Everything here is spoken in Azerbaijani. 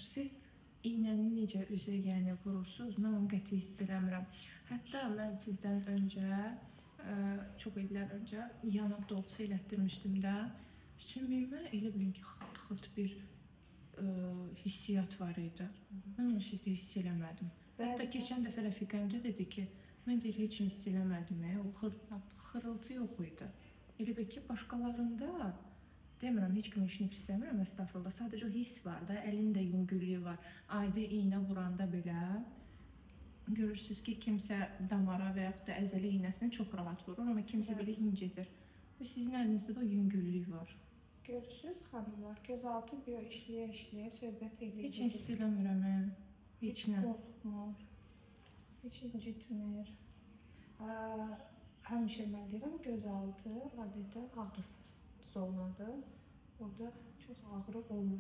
Siz iynəni necə üzə, yəni vurursunuz, mən onu qəti hiss eləmirəm. Hətta mən sizdən öncə, çox illər öncə yanaq dolğusu elətdirmişdim də. Sümüyümə elə bilin ki, xırt-xırt bir hissiyat var idi. Mən onu sizi hiss eləmədim. Hətta Bəzən- keçən dəfə rəfiqəm də dedi ki, mən də heç nə hiss eləmədim. O xırıltı yox idi. Elə bil ki, başqalarında demirəm, heç kimin işini pisləmirəm, əstəğfurullah. Sadəcə o hiss var da, əlin də yüngüllüyü var. Adi iynə vuranda belə görürsüz ki, kimsə damara və yaxud da əzələ iynəsini çox rahat vurur, amma kimsə belə incidir. Və sizin əlinizdə də o yüngüllük var. Görürsüz xanımlar, gözaltı bio işləyə işləyə söhbət eləyir. Heç nə hiss eləmirəm, hə. Heç nə. Qorxmur. Heç incitmir. Həmişə mən deyirəm, gözaltı adətən ağrısız zonadır. Orada çox ağrı olmur.